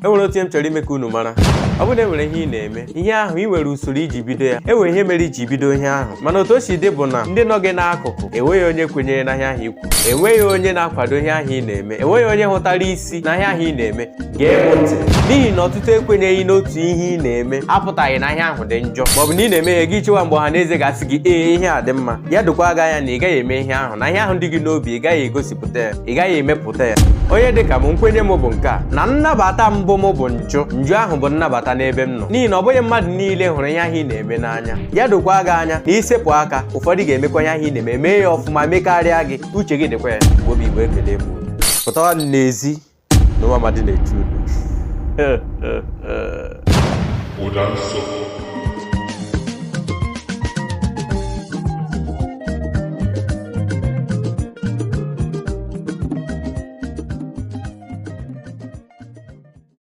E nwere otu ihe m chọrọ ime ka unu mara. Ọ bụrụ na e nwere ihe ị na-eme, ihe ahụ ị nwere usoro iji bido ya, e nwere ihe mere iji bido ihe ahụ. Mana otu o si dị bụ na ndị nọ gị n'akụkụ enweghị onye kwenyere na ihe ahụ i kwuru, enweghị onye na-akwado ihe ahụ ị na-eme, enweghị onye hụtara isi na ihe ahụ ị na-eme. Gee m ntị, n'ihi na ọtụtụ ekwenyeghị n'otu ihe ị na-eme apụtaghị na ihe ahụ dị njọ, maọbụ na ị na-eme ihe gị chewa mgbe ọha na eze ga-asị gị ee, ihe a dị mma. Ya dokwa gị anya na ị gaghị eme ihe ahụ, na ihe ahụ dị gị n'obi ị gaghị egosipụta ya, ị gaghị emepụta ya. Onye dị ka m, nkwenye m bụ nke a, na nnabata mbụ m bụ njụ. Njụ ahụ bụ nnabata n'ebe m nọ, n'ihi na ọ bụghị mmadụ niile hụrụ ihe ahụ ị na-eme n'anya. Ya dokwa gị anya na isepụ aka, ụfọdụ ga-emekwa ihe ahụ ị na-eme, mee ya ọfụma, mekarịa gị. Uche gị dịkwa ya. Igbo bụ Igbo, ekele m unu. Pụtawa n'ezi na ụmụ amadi na-eche unu. Ụda nsọ.